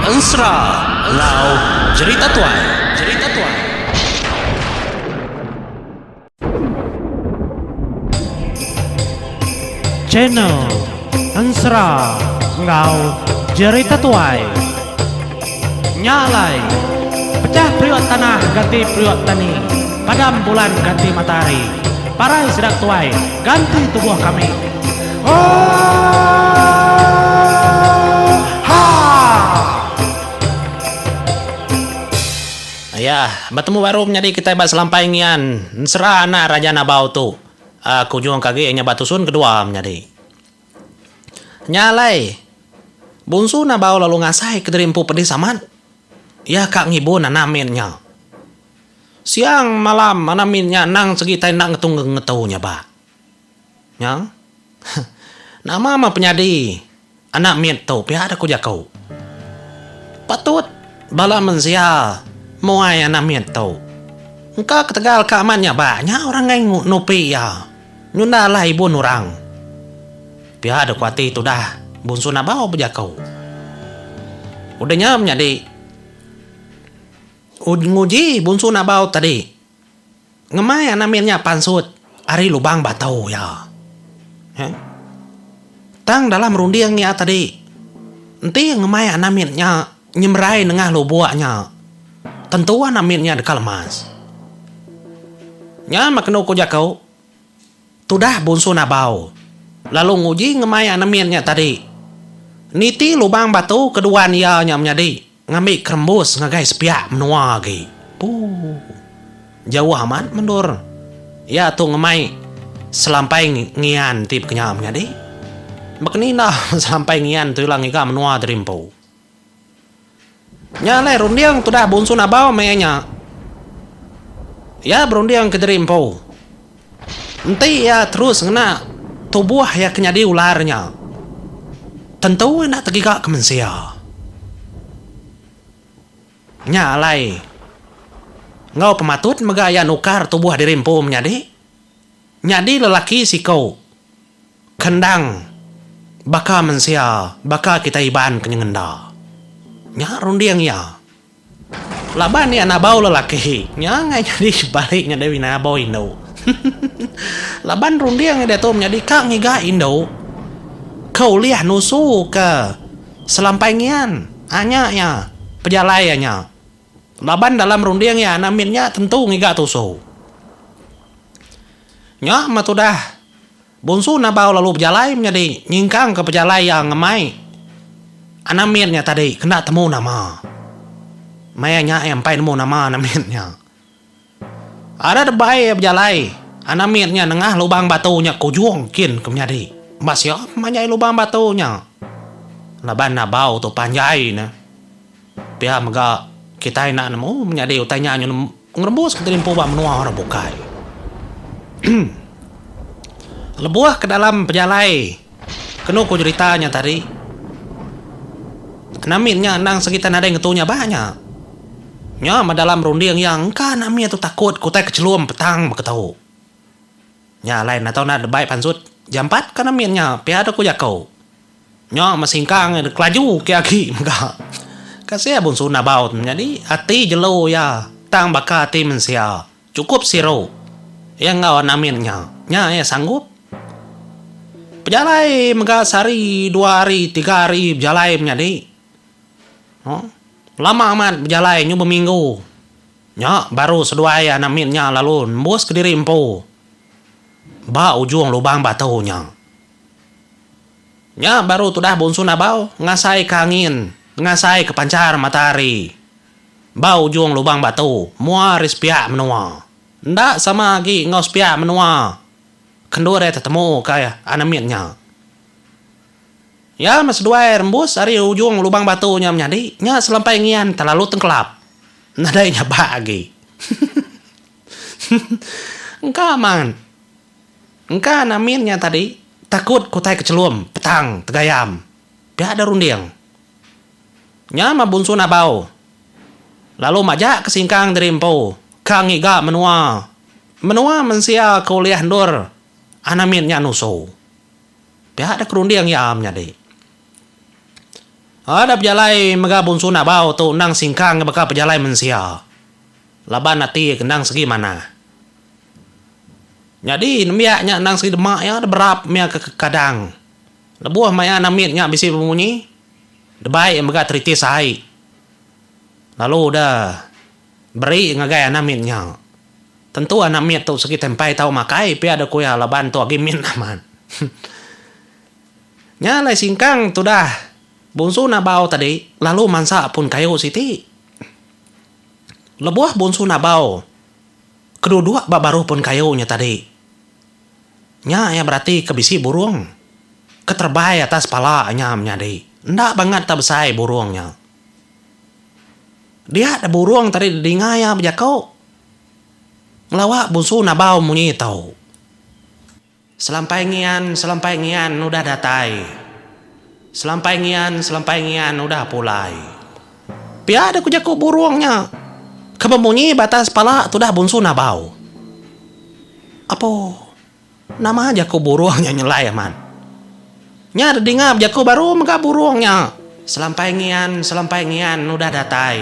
Ensera enggau Jerita Tuai. Jerita Tuai. Channel Ensera enggau Jerita Tuai. Nya alai, pecah periuk tanah ganti periuk tani, padam bulan ganti matahari, parai sida tuai ganti tubuh kami. Oohaa! Iya, betemu baru menyadi kitai ba Selampai Ngian, ensera anak Raja Nabau tu. Ke ujung ke agi inya ba tusun kedua menyadi. Nya alai, Bunsu Nabau lalu ngasai kediri empu pedis amat. Iya ka ngibun anak mit nya. Siang malam anak mit nya endang segi tai enda ngetu ngetu nya ba. Nya. Nama meh penyadi anak mit tu pia da ku jaku. Patut bala mensia muai anak mit tu. Engka ketegal ka amat nya ba nya orang enggai nupi iya. Nyunda alah ibun orang. Pia da ku ati tudah Bunsu Nabau bejaku. Udah nya menyadi nguji Bunsu Nabau tadi. Ngemai anak mit nya pansut ari lubang batu iya. Tang dalam runding iya tadi, enti ngemai anak mit nya nyemerai nengah lubuk nya, tentu anak mit nya deka lemas. Nya meh kenu ku jaku, tudah Bunsu Nabau lalu nguji ngemai anak mit nya tadi niti lubang batu keduan iya nya menyadi. Ngambi kerembus ngagai sepiak menua agi. Puu. Jauh amat mendur. Iya tu ngemai selampai ngian ti bekenya menyadi. Bekeni enda selampai ngian tu ila ngiga menua diri empu. Nya alai runding tudah Bunsu Nabau meh nya. Iya berunding kediri empu. Enti iya terus ngena tubuh iya ke nyadi ular nya, tentu enda tegiga ke mensia. Nya alai, enggau pematut mega iya nukar tubuh diri empu menyadi nyadi lelaki siku ke endang baka mensia baka kitai Iban ke nyengenda. Nya runding iya. Laban iya nabau lelaki, nya ngai nyadi balik nyadi nabau indu. Laban runding iya diatu menyadi ka ngiga indu ke ulih nusu ke selampai ngian. Ha nya iya pejalai iya nya. Laban dalam runding iya anak mit nya tentu ngiga tusu. Nya meh tudah. Bunsu Nabau lalu bejalai menyadi nyingkangka pejalai iya ngemai anak mit nya tadi kena temu nama. Maya nya iya empai nemu nama anak mit nya. Ada debai iya bejalai anak mit nya nengah lubang batu nya ke ujung kin ke menyadi. Ba sia pemanjai lubang batu nya laban Nabau tu panjai ne. Pia mega, kitai enda nemu menyadi utai nya ngerembus ke terimpu ba menua orang bukai. Lebuh ke dalam pejalai kenu ku jerita nya tadi, Namit nya endang segi tan nadai ngetu nya ba nya. Nya meh dalam runding iya engka Namit tu takut ke utai ke chelum petang baka tu. Nya alai enda tau enda debai pansut jampat ka Namit nya pia deh ku jaku. Nya meh singkang iya kelaju ke agi mega. Kasih Bunsu Nabau tu menyadi ati jelu iya tang baka ati mensia. Chukup siru iya enggau anak mit nya. Nya iya sanggup. Pejalai mega sehari dua hari tiga hari bejalai menyadi. Lama amat bejalai nyu beminggu. Nya baru seduai anak mit nya lalu nembus kediri empu ba ujung lubang batu nya. Nya baru tudah Bunsu Nabau ngasaika angin, ngasaika panchar matahari ba ujung lubang batu mua ari sepiak menua. Enda sama agi enggau sepiak menua ke endur iya tetemuka anak mit nya. Iya meh seduai rembus ari ujung lubang batu nya menyadi nya selampai ngian telalu tengkelap. Nadai nyabak agi. Engka amat. Engka anak mit nya tadi takut ke utai ke chelum petang tegayam pia da runding. Nya mah Bunsu Nabau lalu majak ke singkang diri empu ka ngiga menua menua mensia ke ulih endur anak mit nya nusu. Pia da kerunding iya menyadi. Ada pejalai mega Bunsu Nabau tu endang singkang baka pejalai mensia. Laban ati ke endang segi manah. Nyadi nembiak nya endang segi demak iya berap mia ke kekadang. Lebuh maya anak mit nya bisi bemunyi, debai mega teritis ai. Lalu udah beri ngagai anak mit nya. Tentu anak mit tu segi tempai tau makai pia deh ku iya laban tu agi mit amat. Nya alai singkang tudah Bunsu Nabau tadi lalu mansa pun kayu siti. Lebuh Bunsu Nabau ke duduk ba baruh pun kayu nya tadi, nya iya beratika bisi burung ke terebai atas pala nya menyadi. Enda bangat tak besai burung nya. Dia da burung tadi didinga iya bejaku ngelawa Bunsu Nabau munyi tu. Selampai ngian, selampai ngian udah datai. Selampai ngian, selampai ngian udah pulai. Pia deh ku jaku burung nya ke bemunyi ba atas pala tudah Bunsu Nabau. Apo, nama jaku burung nya nyelai amat. Nya dedinga bejaku baru mega burung nya. Selampai ngian, selampai ngian udah datai.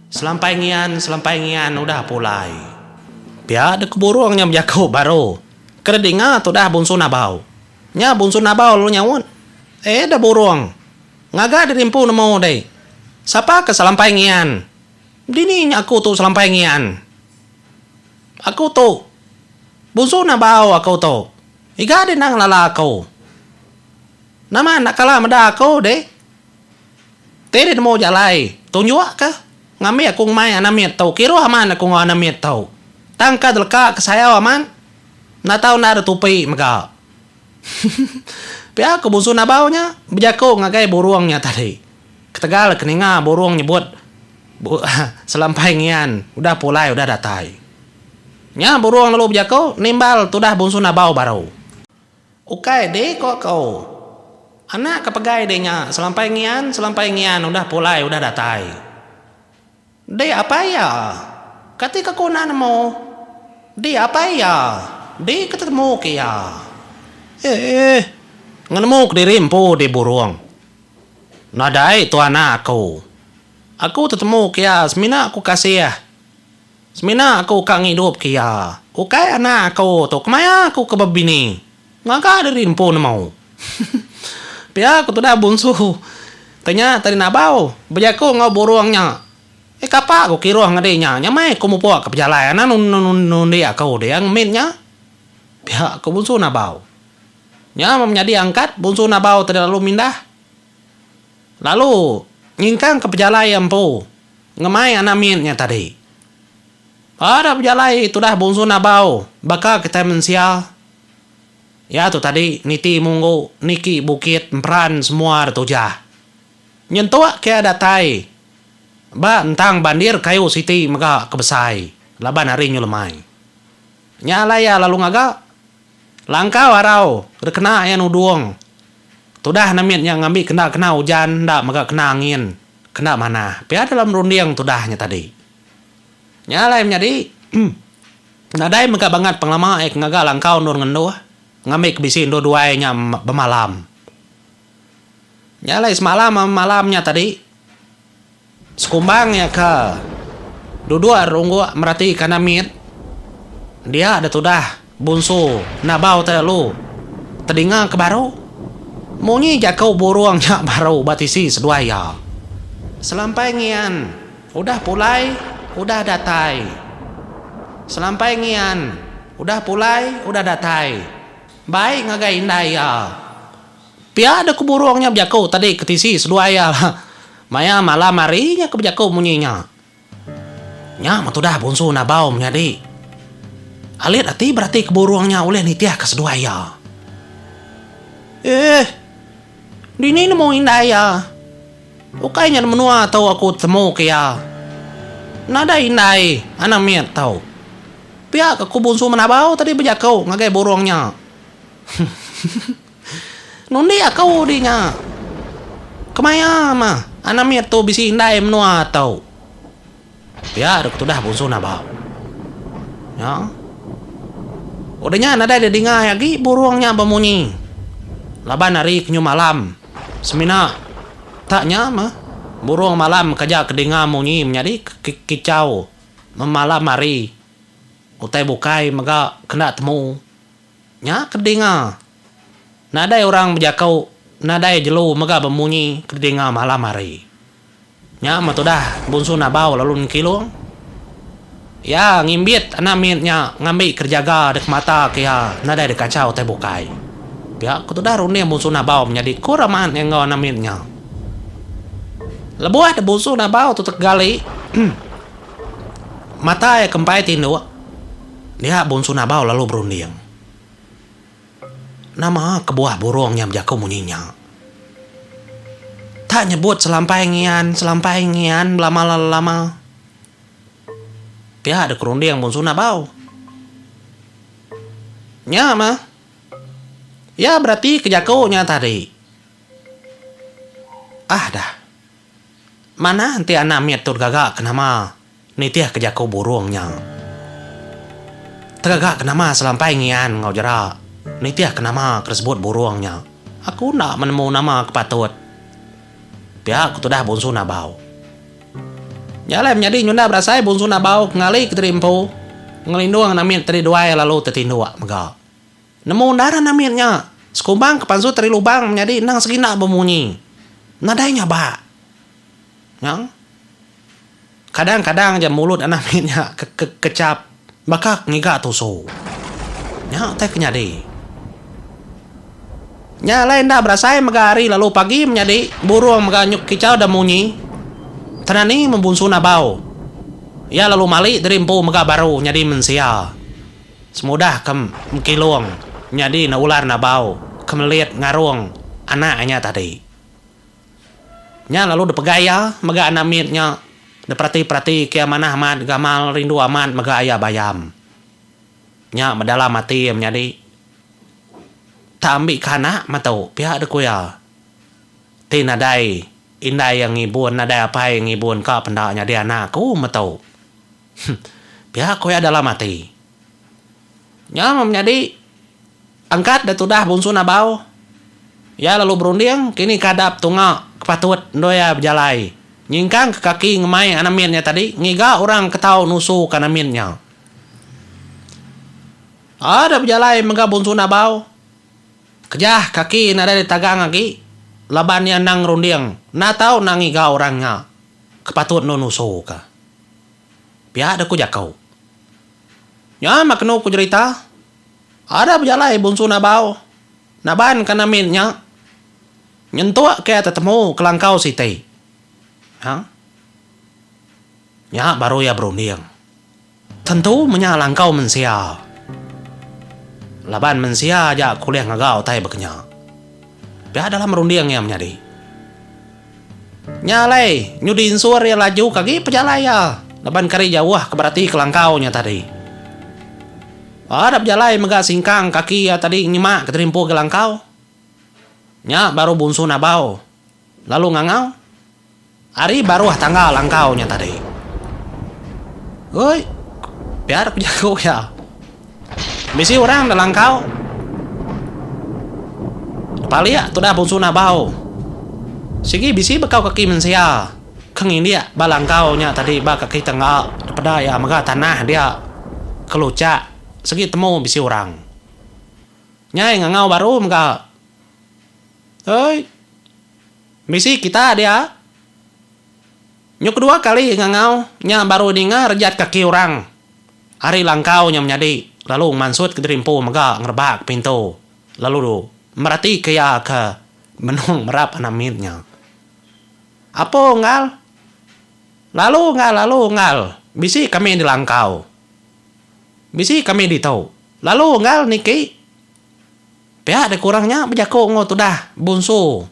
Selampai ngian, selampai ngian udah pulai. Pia dek burung nya bejaku baru. Ke dedinga tudah Bunsu Nabau. Nya Bunsu Nabau lalu nyaut. Eh deh burung. Ngaga diri empu nemu deh. Sapa ke selampai ngian? Dini nya aku tu selampai ngian. Aku tu. Bunsu Nabau aku tu. Iga deh endang ngelala aku. Nama enda kala meda aku deh. Ti deh nemu jalai, tunjuk ka ngambi aku ngemai anak mit tu. Kiruh amat aku enggau anak mit tu. Tang ka deleka ke sayau amat, enda tau enda ada tupi mega. Pia ku Bunsu Nabau nya bejaku ngagai burung nya tadi. Ketegal ke ninga burung nyebut selampai ngian udah pulai udah datai. Nya burung lalu bejaku nimbal tudah Bunsu Nabau baru. Ukai deh ko aku. Anak ke pegai deh nya selampai ngian selampai ngian udah pulai udah datai. Deh apai iya. Kati ke aku enda nemu. Deh apai iya. Deh ke tetemu ke iya. Eeh. Ngenemu kediri empu deh burung. Nadai tu anak aku. Aku tetemu ke iya semina aku kasih. Semina aku ka ngidup ke iya. Ukai anak aku tu kemaya aku ke bebini. Ngaga diri empu nemu. Pia ku tudah bunsu. Tanya tadi nabau bejaku enggau burung nya. Eh kapa ku kiruh ngedi nya nyamai ku mupuk ke pejalai anang nundi aku dia ngemit nya. Pia ku bunsu nabau. Nya meh menyadi angkat bunsu nabau tadi lalu mindah. Lalu nyingkang ke pejalai iya empu. Ngemai anak mit nya tadi. Ada bejalai tudah Bunsu Nabau baka kitai mensia. Iya tu tadi niti munggu niki bukit emperan semua da tujah. Nyentuk ke iya datai ba entang bandir kayu siti mega ke besai laban hari nyu lemai. Nya alai iya lalu ngaga langkau arau dikena iya nudung tudah anak mit nya ngambi kenda kena ujan enda mega kena angin. Kena manah pia dalam runding tudah nya tadi. Nya alai menyadi, nadai mega bangat pengelama iya ke ngaga langkau endur ngenduh ngambi ke bisi endur duai nya bemalam. Nya alai semalam malam nya tadi, sekumbang iya ke duduk rungguk meratika anak mit, Dia da tudah Bunsu nabau tai lalu tedinga ke baru munyi jaku burung nya baru ba tisi seduai iya. Selampai ngian udah pulai udah datai. Selampai ngian udah pulai udah datai. Bai ngagai indai iya. Pia da ku burung nya bejaku tadi ke tisi seduai iya maya malam hari nya ke bejaku munyi nya. Nya meh tudah Bunsu Nabau menyadi. Alit ati berati ke burung nya ulih nitihka seduai iya. Eh. Dini nemu indai iya. Ukai nya menua tu aku tetemu ke iya. Nadai indai anak mit tu. Pia ke ku Bunsu Menabau tadi bejaku ngagai burung nya. Nundi aku di nya. Kemaya mah anak mit tu bisi indai menua tu. Pia dek tudah Bunsu Nabau. Nya. Udah nya nadai didinga agi burung nya bemunyi. Laban hari ke nyu malam semina. Tak nya meh, burung malam ke aja ke dinga munyi menyadi kicau memalam hari. Utai bukai mega kena temu. Nya ke dinga. Nadai orang bejaku, nadai jelu mega bemunyi ke dinga malam hari. Nya meh tudah Bunsu Nabau lalu nengkilung. Iya ngimbit anak mit nya ngambi kerejaga dek mata ke iya nadai dikachau utai bukai. Pia ku tudah runding Bunsu Nabau menyadi kur amat iya enggau anak mit nya. Lebuh dek Bunsu Nabau tu tegali mata iya ke empai tinduk dia Bunsu Nabau lalu berunding. Nama kebuah burung nya bejaku munyi nya? Tak nyebut selampai ngian, selampai ngian belama-lama. Pia dek runding Bunsu Nabau. Nya mah. Iya berati ke jaku nya tadi. Ah dah. Manah enti anak mit tu gaga ke nama nitih ke jaku burung nya. Tegaga ke nama selampai ngian enggau jera nitih ke nama ke disebut burung nya. Aku enda menemu nama ke patut. Pia ku tudah Bunsu Nabau. Nya alai menyadi nyunda berasai Bunsu Nabau ke ngali ke diri empu ngelindung anak mit tadi duai lalu tetinduk mega. Nemu endar anak mit nya. Sekumbang ke pansut ari lubang menyadi endang segina bemunyi. Nadai nyabak. Nya. Kadang-kadang ja mulut anak mit nya kekechap baka ke ngiga tusu. Nya utai ke nyadi. Nya alai enda berasai mega hari lalu pagi menyadi burung mega nyuk kicau da munyi. Tenani membunsu nabau. Iya lalu mali diri empu mega baru nyadi mensia. Semudah ke mekilung nyadi ne ular nabau ke melit ngarung anak nya tadi. Nya lalu dipegai iya mega anak mit nya diperati-perati ke iya manah amat gamal rindu amat mega iya bayam. Nya medalam ati iya menyadi. Tak ambi ke anak meh tu pia deh ku iya. Ti nadai indai iya ngibun nadai apai iya ngibun ka penda nyadi anak aku meh tu. Pia ku iya dalam ati. Nya meh menyadi angkat da tudah Bunsu Nabau. Iya lalu berunding kini ke adap tunga ke patut endur iya bejalai. Nyingkang ke kaki ngemai anak mit nya tadi ngiga orang ke tau nusu ke anak mit nya. Ada bejalai mega Bunsu Nabau. Kejah kaki nadai ditagang agi laban iya endang ngerunding enda tau enda ngiga orang nya ke patut endur nusu ka. Pia deh ku jaku. Nya mah kenu ku jerita. Ada bejalai Bunsu Nabau naban ka namin nya nyentuk ke tetemu kelangkau siti. Ha. Nya baru iya berunding. Tentu menya langkau mensia. Laban mensia aja ke ulih ngaga utai baka nya. Pia dalam runding iya menyadi. Nya alai, nyudi insur iya laju ke agi pejalai iya laban kari jauh ke berati ke langkau nya tadi. Ada bejalai mega singkang kaki iya tadi nyema ke terimpu agi langkau. Nya baru Bunsu Nabau lalu ngangau ari baruh tangga langkau nya tadi. Oi, pia dep jaku iya. Bisi orang da langkau. Palik tudah Bunsu Nabau. Sigi bisi bekau kaki mensia ke ngindik ba langkau nya tadi ba kaki tangga peda iya mega tanah dia ke luchak sigi temu bisi orang. Nyai ngangau baru mega. Oi. Bisi kita dia. Nyu kedua kali ngangau nya baru ninga rejat kaki orang ari langkau nya menyadi lalu mansut ke diri empu mega ngerebak pintu lalu merati ke iya ke benung merap anak mit nya. Apo unggal? Lalu unggal lalu unggal bisi kami di langkau. Bisi kami ditu. Lalu unggal niki. Pia dek orang nya bejaku enggau tudah Bunsu.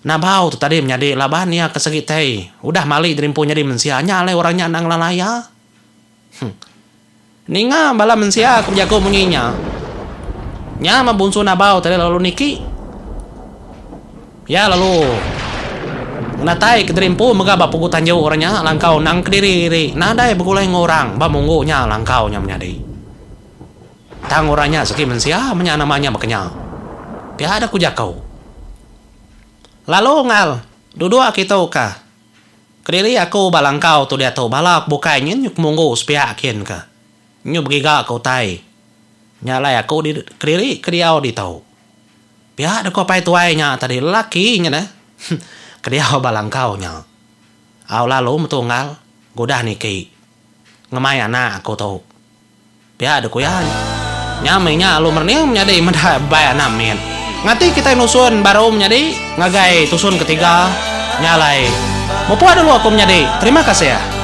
Nabau tu tadi menyadi laban iya ke segi tei udah mali dirimpu nyadi mensia nya alai orang nya enda ngelala iya. Huh. Ninga bala mensia ke bejaku munyi nya. Nya meh Bunsu Nabau tadi lalu niki. Iya lalu ngenatai ke diri empu mega ba pugu tanju orang nya langkau nang kediri diri nadai begulai enggau orang ba munggu nya langkau nya menyadi. Tang orang nya segi mensia menya nama nya baka nya. Pia deh ku jaku. Lalu ngal. Duduk kitu ka. Kediri aku ba langkau tu diatu bala ke bukai nyin nyu kemunggu sepiak kin ka. Nyu begiga ka utai. Nya alai aku di kediri ke diau ditu. Pia deka apai tuai nya tadi lelaki nya deh. Ke diau ba langkau nya. Au lalu metu unggal gudah niki ngemai anak aku tu. Pia deh ku iya. Nya meh nya alu merening menyadi meda bai anak mit. Ngati kitai nusun baru menyadi ngagai tusun ketiga nya alai. Mupuk dulu aku menyadi. Terima kasih.